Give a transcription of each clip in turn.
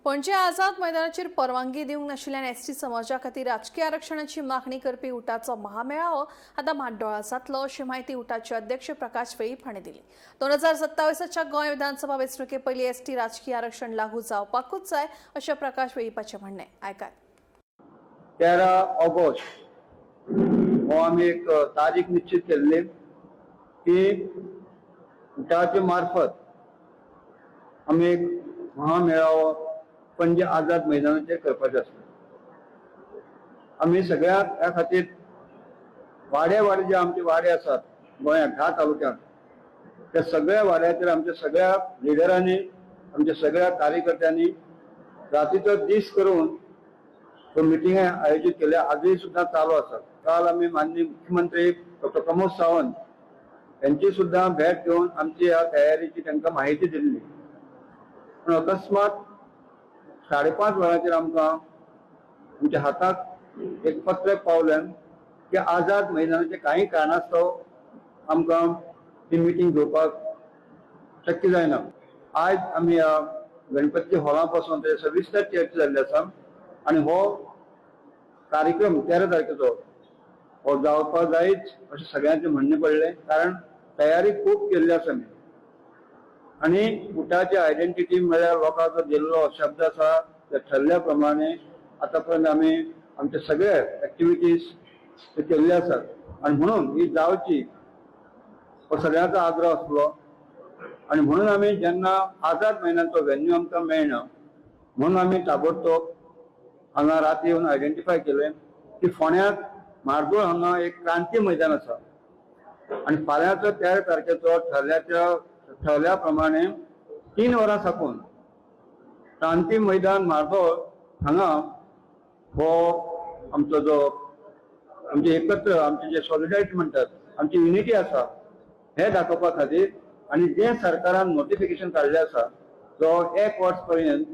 पणजे आझाद मैदानाचेर परवानगी दिवंक नाशिल्ल्यान एसटी समाजा खातीर राजकीय आरक्षणाची मागणी करपी उटाचो महामेळावो आतां म्हाड्डोळा जातलो अशी माहिती उटाचे अध्यक्ष प्रकाश वेळीप हांणी दिली. 2027च्या गोंय विधानसभा वेंचणुके पयलीं एसटी राजकीय आरक्षण लागू जावपाकूच जाय अशें प्रकाश वेळीपाचें म्हणणें. आयकात. 13 ऑगस्ट हो आमी एक तारीख निश्चित केल्ली की उटाचे मार्फत आमी एक महामेळावो पणजे आझाद मैदानाचेर करपाचे आसले. आमी सगळ्यांक ह्या खातीर वाड्या वाडे, जे आमचे वाडे आसात गोंयांत 10 तालुक्यांत, त्या सगळ्या वाड्याचेर आमच्या सगळ्या लिडरांनी, आमच्या सगळ्या कार्यकर्त्यांनी रातीचो दीस करून तो मिटिंग आयोजित केल्या. आजूय सुद्धा चालू आसात. काल आमी माननीय मुख्यमंत्री डॉक्टर प्रमोद सावंत यांची सुद्धा भेट घेवन आमची ह्या तयारीची तांकां माहिती दिल्ली. पूण अकस्मात 5:30 वरांचेर आमकां आमच्या हाताक एक पत्रक पावलें की आझाद मैदानाचे काही कारणास्तव आमकां ती मिटींग घेवपाक शक्य जायना. आयज आमी ह्या गणपती हॉला पासून ते सविस्तर चर्चा जाल्ली आसा आनी हो कार्यक्रम 13 तारखेचो हो जावपाक जायच अशें सगळ्यांचें म्हणणें पडलें, कारण तयारी खूब केल्ली आसा आमी. आनी उटाची आयडेंटिटी म्हळ्यार लोकांचो दिल्लो शब्द आसा, ते ठरल्या प्रमाणे आतां पर्यंत आमी आमचे सगळे एक्टिविटीज ते केल्ले आसात आनी म्हणून ही जावची हो सगळ्यांचो आग्रह आसलो. आनी म्हणून आमी जेन्ना आझाद मैदानाचो व्हेन्यू आमकां मेळना म्हणून आमी ताबडतोब हांगा राती येवन आयडेंटिफाय केलें की फोंड्यांत म्हार्दोळ हांगा एक क्रांती मैदान आसा आनी फाल्यांचो 13 तारखेचो ठरल्या प्रमाणे 3 वरां साकून क्रांती मैदान म्हार्दोळ हांगा हो आमचो जो आमचे एकत्र आमचे जे सॉलिडारिटी म्हणटात, आमची युनिटी आसा हे दाखोवपा खातीर आनी जें सरकारान नोटिफिकेशन काडलें आसा जो एक वर्स पर्यंत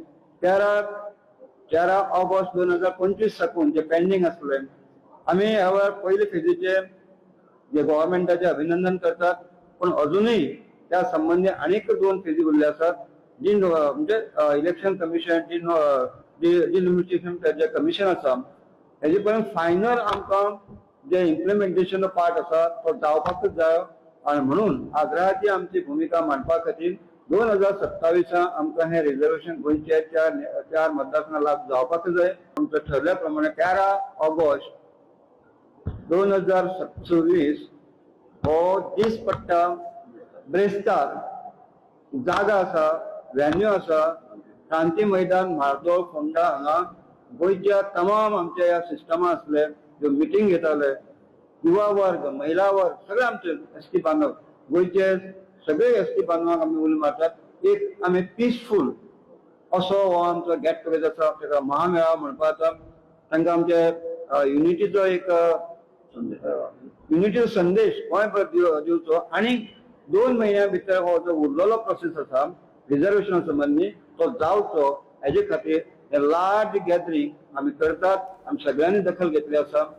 13 ऑगस्ट 2025 साकून जे पेंडींग आसले, आमी ह्या वेळार पयले फेजीचे जे गव्हर्मेंटाचे अभिनंदन करतात. पण अजूनही त्या संबंधी आनीक दोन फेजी उरले आसात, जी म्हणजे इलेक्शन कमिशन जी डिलिमिटेशन जे कमिशन आसा हेजे पर्यंत फायनल आमकां जे इम्प्लिमेंटेशन पार्ट आसा तो जावपाकच जाय. आनी म्हणून आग्रहाची आमची भुमिका मांडपा खातीर 2027 आमकां हें रिझर्वेशन गोंयचे चार चार मतदारसंघ लागू जावपाकच जाय. आमचं ठरल्या प्रमाणे 13 ऑगस्ट 2026 हो दीस पडटा ब्रेस्तार. जागा आसा, व्हेन्यू आसा क्रांती मैदान म्हार्दोळ फोंडा. हांगा गोंयच्या तमाम आमच्या ह्या सिस्टमा आसले ज्यो मिटींग घेताले, युवा वर्ग, महिला वर्ग, सगळे आमचे एसटी बांधव, गोंयचे सगळे एसटी बांधवांक आमी उलो मारतात. एक आमी पिसफूल असो हो आमचो गेट टुगेदर आसा, ताका महामेळावो म्हणपाचो. तांकां आमचे युनिटीचो एक युनिटीचो संदेश गोंयभर दिवचो आनी 2 म्हयन्या भितर हो जो उरलेलो प्रोसेस आसा रिजर्वेशना संबंदी तो जावचो हेजे खातीर हे लार्ज गॅदरींग आमी करतात. आमी सगळ्यांनी दखल घेतली आसा.